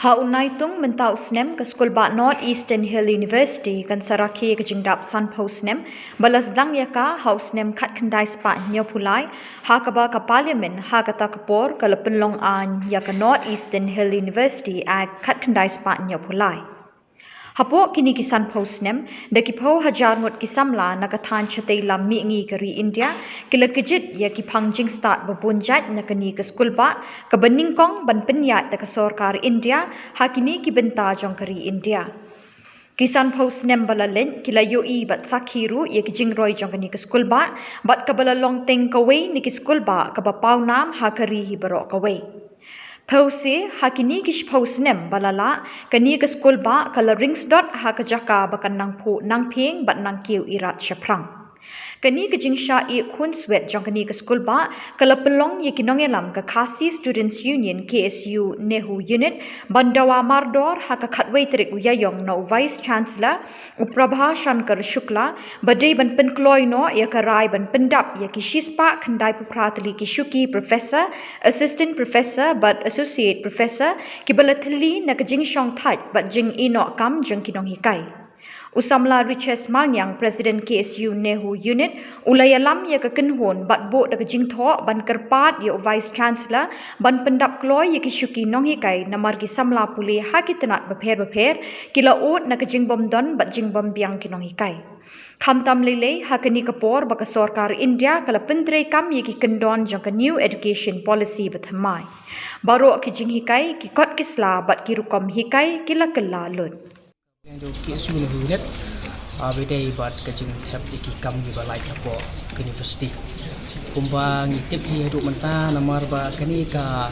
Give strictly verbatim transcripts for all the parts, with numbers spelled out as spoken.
Ha u Naitung mynta u snem, ka skulbah North Eastern Hill University kan sa rakhe ka jingdap sanphew snem ba la sdang ïa ka ha u snem khatkhyndai spah hynñiewphew lai, ha kaba ka Parliament ha kata ka por ka la pynlong aiñ ïa ka North Eastern Hill University Act khatkhyndai spah hynñiewphew lai. Hapoh kine ki sanphew snem, da ki phew hajar ngut ki samla na ka thaiñ shatei lam mihngi ka ri India ki la kjit ïa ki phang jingstad ba bun jait na kane ka skulbah, kaba nyngkong ban pynïaid da ka sorkar India ha kine ki bynta jong ka ri India. Ki sanphew snem ba la leit ki la ïohi bad sakhi ruh ïa ki jingroi jong kane ka skulbah, bad kaba la long teng kawei na ki skulbah kaba pawnam ha ka ri hi baroh kawei. Phewse ha kine ki shiphew snem ba la lah, kane ka skulbah ka la ringsdot ha ka jaka ba kan nang phuh nang phieng bad nang kiew irat shaphrang. Kane ka jingshah ïeh khunswet jong kane ka skulbah ka la pynlong ïa ki nongïalam ka Khasi Students Union, K S U, NEHU Unit ban dawa mardor ha ka khatwei tarik u Ïaïong na u Vice Chancellor, u Prabha Shankar Shukla, ba dei ban pynkloi noh ïa ka rai ban pyndap ïa ki shispah khyndaiphew phra tylli ki shuki Professor, Assistant Professor bad Associate Professor kiba la thylli na ka jingshong thait bad jingïehnoh kam jong ki nonghikai. U samla Riches Mangiang, President K S U NEHU Unit, u la ïalam ïa ka kynhun bad buh da ka jingthoh ban kyrpad ïa u Vice Chancellor ban pyndap kloi ïa ki shuki nonghikai, namar ki samla pule ha ki tnat bapher bapher ki la ud na ka jingbym don bad jingbym biang ki nonghikai. Khamtam lei lei ha kane ka por ba ka sorkar India ka la pyntreikam ïa ki kyndon jong ka New Education Policy bathymmai. Baroh ki jinghikai, ki kot ki sla bad ki rukom hikai ki la kylla lut. Ïa ka K S U NEHU Unit, ah, ba dei bad ka jingthep ïa ki kam kiba lait hapoh ka university. Kumba ngi tip hi haduh mynta, namar ba kane ka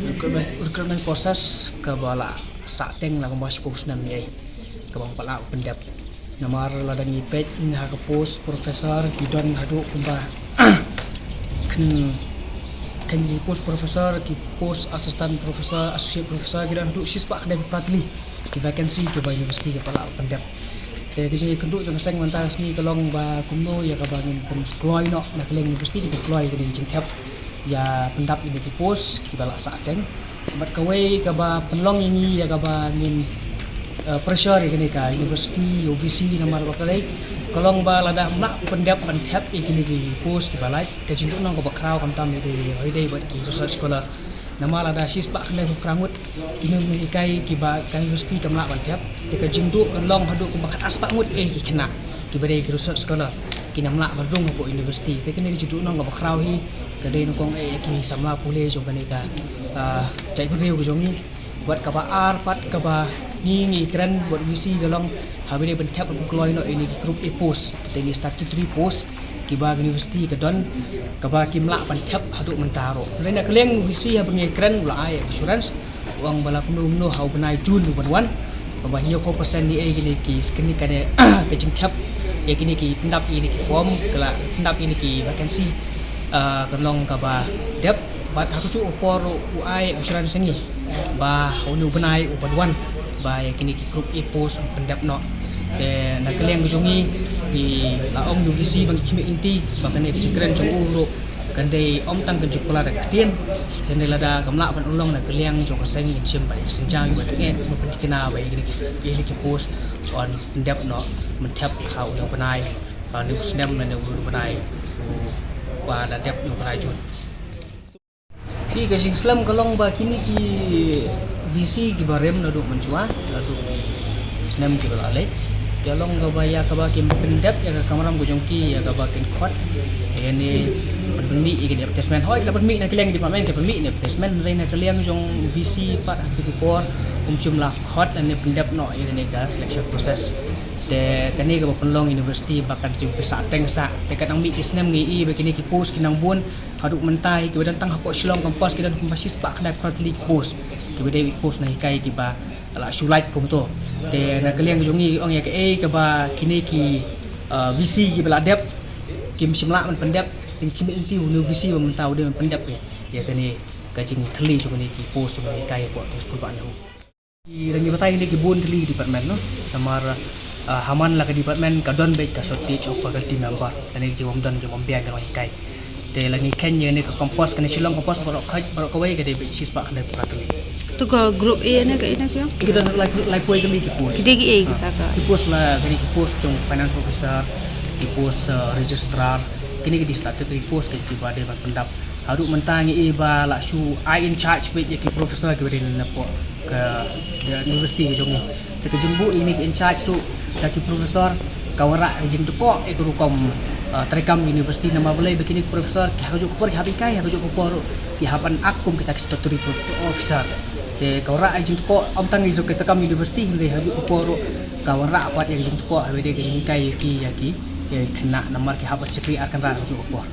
recruitment, recruitment process kaba la sah teng la kumba shiphew snem ïa kaba ngim pat lah pyndep. Namar lada ngi peit ha ka post professor ki don haduh kumba khyndai, khyndai post professor, ki post assistant professor, associate professor, ki don haduh shispah khyndai phew phra tylli ki vacancy kiba university ka pat lah pyndep. Te ka jingïakynduh jong ka seng mynta ka sngi ka long ba kumno ïa kaba ngin pynkloi noh, na ka liang university ngin pynkloi ïa ka jingthep ïa pyndap ïa ki post kiba la sah teng. Bad kawei kaba pynlong ïa ngi ïa kaba ngin, eh, pressure ïa kane ka university, ïa u V C, namar ba ka dei ka long ba lada ym lah pyndep ban thep ïa kine ki post kiba lait, ka jingduhnong kaba khraw khamtam ïa dei, ïa dei bad ki research scholar. Namar lada shispah khyndai phew phra ngut ki nonghikai kiba ka university kam lah ban thep, te ka jingduh kan long haduh kumba khatar spah ngut eh ki khynnah kiba dei ki research scholar kim lah ban rung hapoh university. Te kane ka jingduhnong kaba khraw hi ka dei nyngkong eh ïa ki samla pule jong kane ka, ah, jaitbynriew ka jong ngi. Bad kaba ar pat kaba ngi ngi kren bad V C ka long haba dei ban thep ban kloi noh ïa kine ki group A post, kata ki statutory post kiba ka university ka don, kaba kim lah ban thep haduh mynta ruh. Hynrei na ka liang V C haba ngi kren u la ai assurance, u ong ba la kumno kumno ha u bnai June u ban wan, ba hynñiewphew percent ïa kine ki skrini kane ka jingthep ïa kine ki pyndap ïa kine ki form, ka la pyndap ïa kine ki vacancy, ah, kan long kaba dep. Bad ha kajuh ka por ruh u ai assurance ïa ngi ba une u bnai u ban wan ba ïa kine ki group A post un pyndep noh. Te na ka liang ka jong ngi, ngi la ong ïa u V C ba ngi khmih lynti ba kane ka jingkren jong u ruh kan dei ym tang ka jingkular da ka ktien. Hynrei lada kam lah ban urlong, na ka liang jong ka seng ngin shim bad ïa ka sienjam ïa u ba tngen, ba pynthikna ba ïa kine ki, ïa kine ki post un pyndep noh, mynthep ha une u bnai, ha une u snem lane une u bnai uba la dep, une u bnai June. Ki, ka jingslem ka long ba kine ki V C kiba rim naduh mynshuwa, naduh ki snem kiba la leit, ka long kaba ïa kaba kim pyndep ïa ka kamram ka jong ki, ïa kaba kin khot ïa ne, ban pynmih ïa kine advertisement. Hooid, la pynmih na ka liang department, ka pynmih ne advertisement, hynrei na ka liang jong V C pat ha kine ki por ym shym la khot ne pyndep noh ïa kane ka selection process. Te kane kaba pynlong university ba kan shu pynshah teng sah. Te ka dang mih ki snem ngi i ba kine ki post ki nang bun, haduh mynta hi kiba don tang hapoh Shillong campus ki don kumba shispah khyndai phew phra tylli ki post, kiba dei ki post nonghikai kiba la shu lait kumto. Te na ka liang jong ngi ong ïa kaei kaba kine ki, uh, V C kiba la dep kim shym lah ban pyndep, ngin khmih lynti une u V C ba mynta u dei ban pyndep ïa, ïa kane ka jingthylli jong kine ki post jong nonghikai hapoh skulbah NEHU. Ki dang ïa batai kine ki bun tylli ki department, no? Namar, ah, ha man la ka department ka don beit ka shortage of faculty member. Kane ka jingbym don, jingbym biang ki nonghikai. Te la ngi kheiñ ïa kane ka campus, kane Shillong campus baroh kawei, baroh kawei ka dei beit shispah khyndai phew phra tylli. Tu ka group A ne ka ine ka? Ki don lai lai poi tylli ki post. Ki dei ki ei kita ka. Ki post la kane ki post jong finance officer, ki post uh, registrar. Kine ki dei statutory post ki ba dei ban pyndap. Haduh mynta ngi i ba la shu ai in charge beit ïa ki professor ki ba dei na pdeng ka university ka jong ngi. Te ka jingbuh ïa kine ki in charge ruh da ki professor ka wanrah ka jingtkoh ïa ka rukom uh, treikam university, namar balei ba kine ki professor ki ha kajuh ka por ki hap hikai, ha kajuh ka por ruh ki hap ban act kum kita ki statutory officer. Te ka wanrah ka jingtkoh ym tang ïa ka treikam university hynrei ha kajuh ka por ruh ka wanrah pat ïa ka jingtkoh ha ka jinghikai ïa ki ïa ki khynnah namar ki hap ban shakri ar kynrad ha kajuh ka por.